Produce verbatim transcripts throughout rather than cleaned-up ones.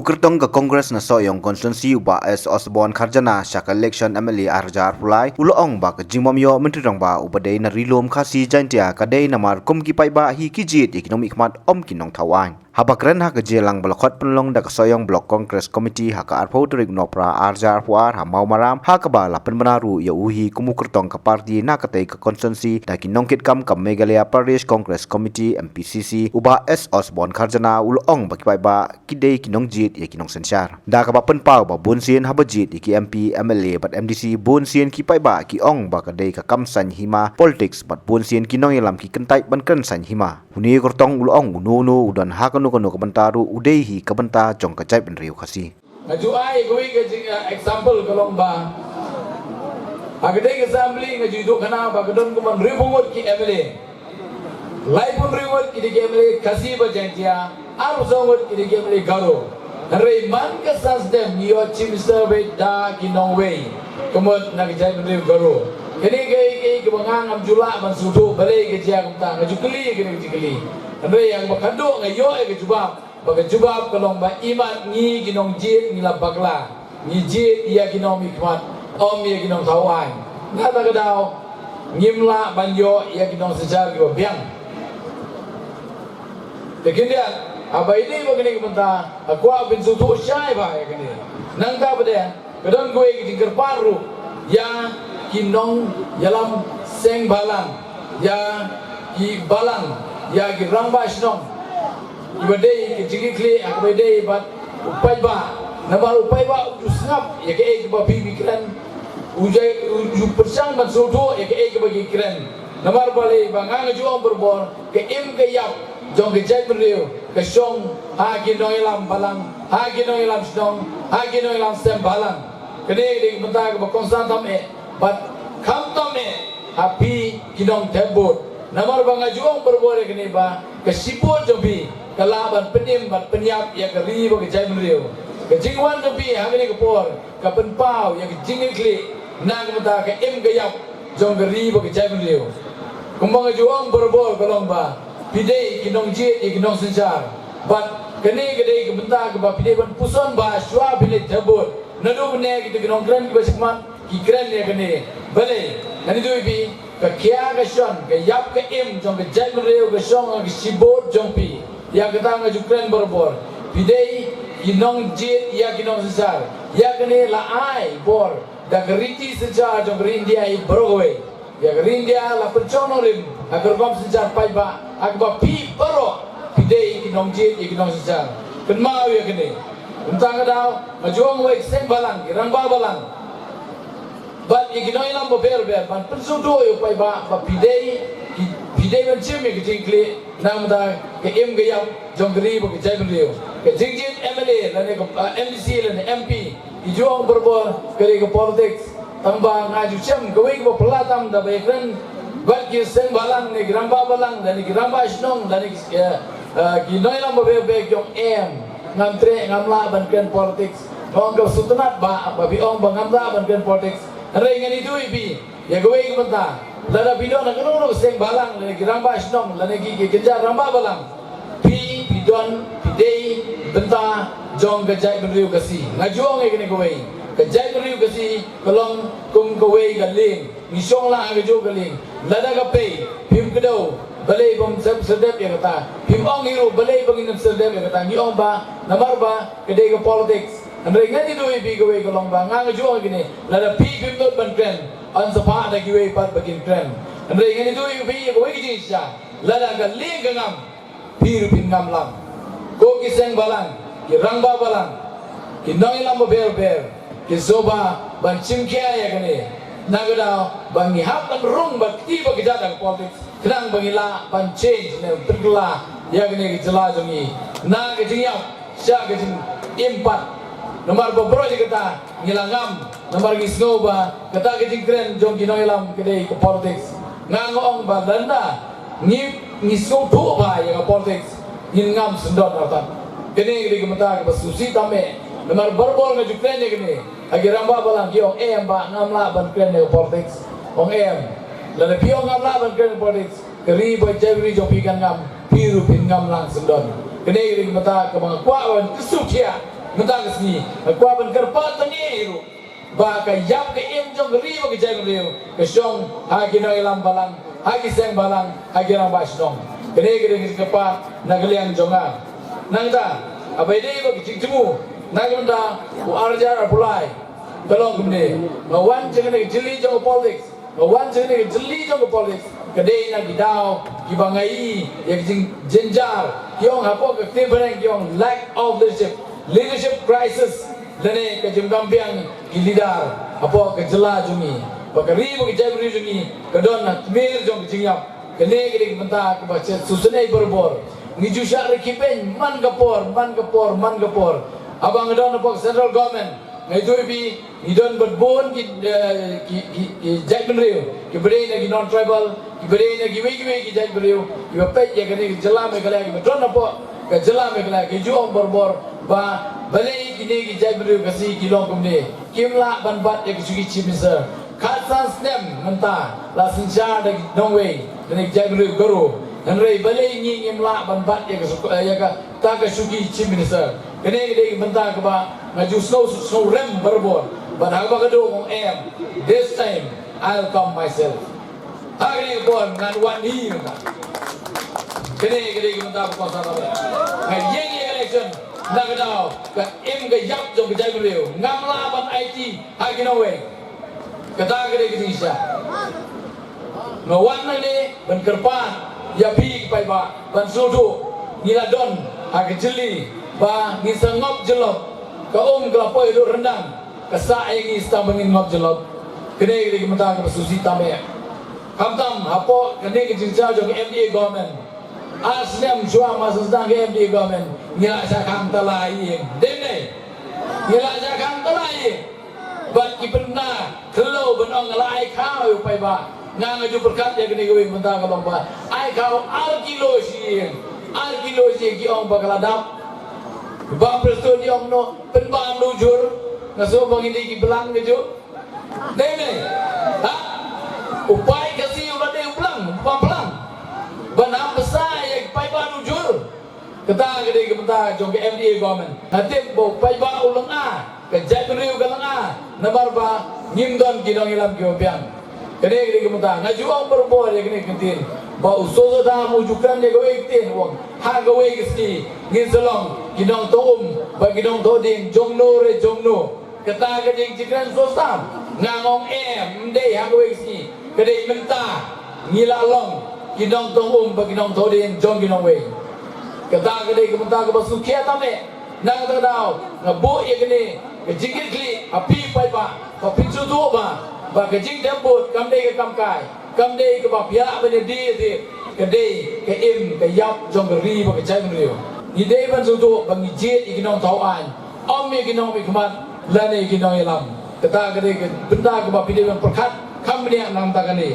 Kyrtong ka Congress na Sohiong Constituency u Bah S Osborne Kharjana sha ka election M L A arhajar arphew lai u la ong ba ka jingbym ïoh Myntri Rangbah uba dei na Ri-lum Khasi Jaintia ka dei namar kum ki paidbah hi ki jied ïa ki nongmihkhmat, ym ki nongthaw aiñ. Haba kren ha ka jingïalang ba la khot pynlong da ka Sohiong Block Congress Committee ha ka arphew tarik Nohprah arhajar arphew ar ha Mawmaram, ha kaba la pynbna ruh ïa u hi kum u kyrtong ka party na katei ka constituency da ki nongkitkam ka Meghalaya Pradesh Congress Committee, M P C C, u Bah S Osborne Kharjana u la ong ba ki paidbah ki dei ki nongjied ïa ki nongsynshar. Da kaba pynpaw ba bunsien haba jied ïa ki M P, M L A bad M D C, bunsien ki paidbah ki ong ba ka dei ka kam saiñ hima, politics, bad bunsien ki nongïalam ki kyntait ban kren saiñ hima. Une u kyrtong u la ong uno uno u don ha kano kano ka bynta ruh u dei hi ka bynta jong ka jaitbynriew Khasi. Nga ju ai kawei ka jing, eh, example ka long ba ha katei ka assembly nga ju ïoh khana ba ka don kumba hynriewphew ngut ki M L A. Laiphew hynriew ngut ki dei ki M L A Khasi bad Jaintia, arphew saw ngut ki dei ki M L A Garo. Hynrei man ka san snem ngi ïoh Chief Minister beit da ki nongwei, ka mut na ka jaitbynriew Garo. Kane kaei kaei kaba nga ngam ju lah ban sngewthuh balei ka jia kumta, nga ju kylli kane ka jingkylli. Hynrei ïa kaba khatduh nga ïoh ïa ka jubab, ba ka jubab ka long ba imat ngi ki nongjied ngi la bakla, ngi jied ïa ki nongmihkhmat, ym ïa ki nongthaw aiñ. Nangta ka daw ngim lah ban ïoh ïa ki nongsynshar kiba biang. Te khyndiat, haba ïadei bad kane ka bynta, nga kwah ban sngewthuh shai bha ïa kane. Nangta pat de, ka don kawei ka jingkyrpad ruh ïa ki nongïalam seng bhalang, ïa ki balang, ïa ki rangbah shnong. Kiba dei ka jingkitkhlieh ha kaba ïadei bad u paidbah. Namar u paidbah u ju sngap ïa kaei kaba phi phi kren. U ju, u ju pyrshang ban sngewthuh ïa kaei kaba ki kren. Namar balei ba nga nga ju ong barabor, ka im ka ïap jong ka jaitbynriew ka shong ha ki nongïalam balang, ha ki nongïalam shnong, ha ki nongïalam seng bhalang. Kane ka dei ka bynta kaba kongsan tam eh, bad kham tam eh ha phi ki nongthep vote. Namar ba nga ju ong barabor ïa kane ba ka shibun jong phi ka lah ban pynim bad pynïap ïa ka ri bad ka jaitbynriew. Ka jingwan jong phi ha kane ka por ka pynpaw ïa ka jingkitkhlieh na ka bynta ka im ka ïap jong ka ri bad ka jaitbynriew. Kumba nga ju ong barabor ka long ba phi dei ki nongjied ïa ki nongsynshar. Bad kane ka dei ka bynta kaba phi dei ban puson bha shuwa phi leit thep vote. Naduh mynne kito ki nongkren kiba shakhmat ki kren ïa kane. Balei? Ngan ïathuh ïa phi, ka khia ka shon, ka ïap ka im jong ka jaitbynriew ka shong ha ka shibun jong phi. Ïa kata nga ju kren barabor. Phi dei ki nongjied ïa ki nongsynshar. Ïa kane la ai bor da ka riti synshar jong ka ri India hi baroh kawei. Ïa ka ri India la pynshong nongrim ha ka rukom synshar paidbah, ha kaba phi baroh phi dei ki nongjied ïa ki nongsynshar. Kynmaw ïa kane. Kumta ka daw nga ju ong wei ki seng bhalang, ki rangbah balang, bad ïa ki nongïalam babher babher ban pynsngewthuh ïa u paidbah ba phi dei, ki, phi dei ban shim ïa ka jingkitkhlieh na ka bynta ka im ka ïap jong ka ri bad ka jaitbynriew. Ka jingjied M L A lane ka, ah, M D C lane M P, ki ju ong barabor ka dei ka politics. Tang ba nga ju shem kawei kaba phylla tam da ba ïakren bad ki seng bhalang ne ki rangbah balang lane ki rangbah shnong lane ki, eh, eh, ki nongïalam babher babher ki ong em, ngam treh, ngam lah ban kren politics. Nga ong ka sngewtynnat ba, ba phi ong ba ngam lah ban kren politics. Hynrei ngan ïathuh ïa phi ïa kawei ka bynta. Lada phi don ha kano kano ka seng bhalang lane ki rangbah shnong lane ki, ki kynja rangbah balang, phi, phi don, phi dei bynta jong ka jaitbynriew Khasi. Nga ju ong ïa kane kawei, ka jaitbynriew Khasi ka long kum kawei ka lieng. Ngi shong lang ha kajuh ka lieng. Lada ka pei, phim kdew balei bym sep, serdep ïa kata. Phim ong hi ruh balei ba ngin ym serdep ïa kata. Ngi ong ba namar ba ka dei ka politics. Hynrei ngan ïathuh ïa phi kawei ka long ba nga, nga ju ong ïa kane, lada phi phim nud ban kren, yn sa phah da kiwei pat ba kin kren. Hynrei ngan ïathuh ïa phi ïa kawei ka jingshisha, lada ka lieng ka ngam, phi ruh phin ngam lang. Ko ki seng bhalang, ki rangbah balang, ki nongïalam babher babher, ki sngewbha ban shim khia ïa kane. Na ka daw ba ngi hap ban rung bad kti bad kjat ha ka politics, khnang ba ngi lah ban change ne pynkylla ïa kane ka jylla jong ngi na ka jingïap sha ka jingim pat. Namar ba baroh ïa kata ngi la ngam, namar ngi sngew ba kata ka jingkren jong ki nongïalam ka dei ka politics. Nga, nga ong ba lada ngi, ngi sngewthuh bha ïa ka politics, ngin ngam syndon artat. Kane ka dei ka bynta kaba sngewsih tam eh. Namar barabor nga ju kren ïa kane ha ki rangbah balang, ki ong em, ba ngam lah ban kren ïa ka politics. Ong em, lada phi ong ngam lah ban kren ïa ka politics, ka ri bad ka jaitbynriew jong phi kan ngam, phi ruh phin ngam lang syndon. Kane ka dei ka bynta kaba nga kwah ban kyntu thiah Mynta ka sngi nga kwah ban kyrpad tang ei ruh ba ka ïap ka im jong ka ri bad ka jaitbynriew ka shong ha ki nongïalam balang, ha ki seng balang, ha ki rangbah shnong. Kane ka dei ka jingkyrpad na ka liang jong nga. Nangta haba ïadei bad ka jingthmu na ka bynta u arhajar arphew lai, ka long kumne: nga wan sha kane ka jylli jong ka politics, nga wan sha kane ka jylli jong ka politics ka dei na ki daw kiba nga ïohi ïa ka jingjynjar, ki ong hapoh ka ktien phareng ki ong lack of leadership, leadership crisis, lane ka jingdam biang ki leader hapoh ka jylla jong ngi. Ba ka ri bad ka jaitbynriew jong ngi ka don ha tmier jong ka jingïap. Kane ka dei ka bynta kaba sngewsynei barabor. Ngi ju shah rkhie beiñ man ka por, man ka por, man ka por. Haba nga don hapoh ka central government, nga ïathuh ïa phi, ngi don bad bun ki, eh, ki, ki, ki jaitbynriew kiba dei na ki non-tribal, kiba dei na kiwei kiwei ki jaitbynriew kiba peit ïa kane ka jylla Meghalaya, kiba don hapoh ka jylla Meghalaya. Ki ju ong barabor ba balei kine ki jaitbynriew Khasi ki long kumne, kim lah ban bat ïa ka shuki Chief Minister. Khatsan snem mynta la synshar da ki nongwei, da ki jaitbynriew Garo. Hynrei balei ngi ngim lah ban bat ïa ka suk-, ïa kata ka shuki Chief Minister? Kane ka dei ka bynta kaba nga ju sngew, sngew rem barabor. Bad haba ka dei ong em, this time I'll come myself. Ha kane ka por ngan wan hi mynta. Kane ka dei ka bynta ba kongsan ba nga ïeng ïa ka election na ka daw ka im ka ïap jong ka jaitbynriew. Ngam lah ban aiti ha ki nongwei. Kata ka dei ka jingshisha. Nga wan hangne ban kyrpad ïa phi ki paidbah ban sngewthuh, ngi la don ha ka jylli ba ngin sa ngop jyllop. Ka um ka la poi haduh ryndang, ka sah ïa ngi sa tang ba ngin ngop jyllop. Kane ka dei ka bynta kaba sngewsih tam eh. Khamtam hapoh kane ka jingshah jong ka M D A government, ar snem shuwa ma sdang ka M D A government, ngi la shah khang tala ïing. Dei ne? Ngi la shah khang tala ïing. Bad ki pynbna khyllew ban ong nga la ai khaw ïa u paidbah. Nga, nga ju pyrkhat ïa kane kawei ka bynta ka long ba ai khaw ar kilo shi ïing. Ar kilo shi ïing, ki ong ba ka la dap. Bam Prestone ki ong noh, pynbam da u jhur. Nga sngew ba ngin dei ki blang ka ju. Dei ne? Ha? U paid Khasi u la dei u blang, u bam blang. Ban ap bsa ïa ki paidbah da u jhur. Kata ka dei ka bynta jong ka M D A government. Nga tip ba u paidbah u lynga, ka jaitbynriew ka lynga, namar ba ngim don ki nongïalam kiba biang. Kane ka dei ka bynta nga ju ong barabor ïa kane ka ktien ba u Soso Tham u ju kren ïa kawei ka ktien, u ong ha kawei ka sngi ngin sa long ki nongthoh um bad ki nongthoh dieng jong no re jong no. Kata ka dei ka jingkren Soso Tham? Nga ong em, ym dei ha kawei ka sngi. Ka dei mynta ngi la long ki nongthoh um bad ki nongthoh dieng jong ki nongwei. Kata ka dei ka bynta kaba sngewkhia tam eh. Na kata ka daw nga buh ïa kane ka jingkitkhlieh ha phi paidbah, ba phin sngewthuh ba, ba ka jingdep vote kam dei ka kam kai, kam dei kaba phi lah ban ïadie ïadie. Ka dei ka im ka ïap jong ka ri bad ka jaitbynriew. Ngi dei ban sngewthuh ba ngi jied ïa ki nongthaw aiñ, ym ïa ki nongmihkhmat lane ïa ki nongïalam. Kata ka dei ka bynta kaba phi dei ban pyrkhat kham bniah na ka bynta kane.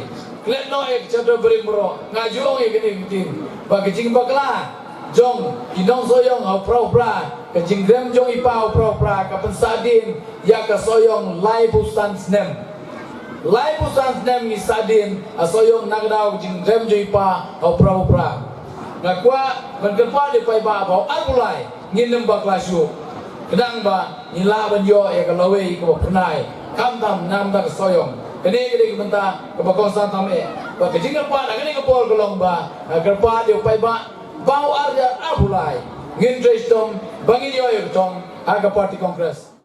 Klet noh ïa ka chapter barim baroh, nga ju ong ïa kane ka ktien ba ka jingbakla jong ki nongsohiong ha u phra u phra, ka jingrem jong i pa ha u phra u phra, ka pynsahdien ïa ka sohiong laiphew san snem. Laiphew san snem ngi sahdien ha sohiong na ka daw ka jingrem jong i pa ha u phra u phra. Nga kwah ban kyrpad ïa u paidbah ba u arphew lai ngin ym bakla shuh. Khnang ba ngin lah ban ïoh ïa ka lawei kaba phyrnai, khamtam na ka bynta ka sohiong. Kane ka dei ka bynta kaba kongsan tam eh. Ba ka jingkyrpad ha kane ka por ka long ba nga kyrpad ïa u paidbah ba u arhajar arphew lai ngin trei shitom ba ngin ïoh ïa ka thong ha ka party Congress.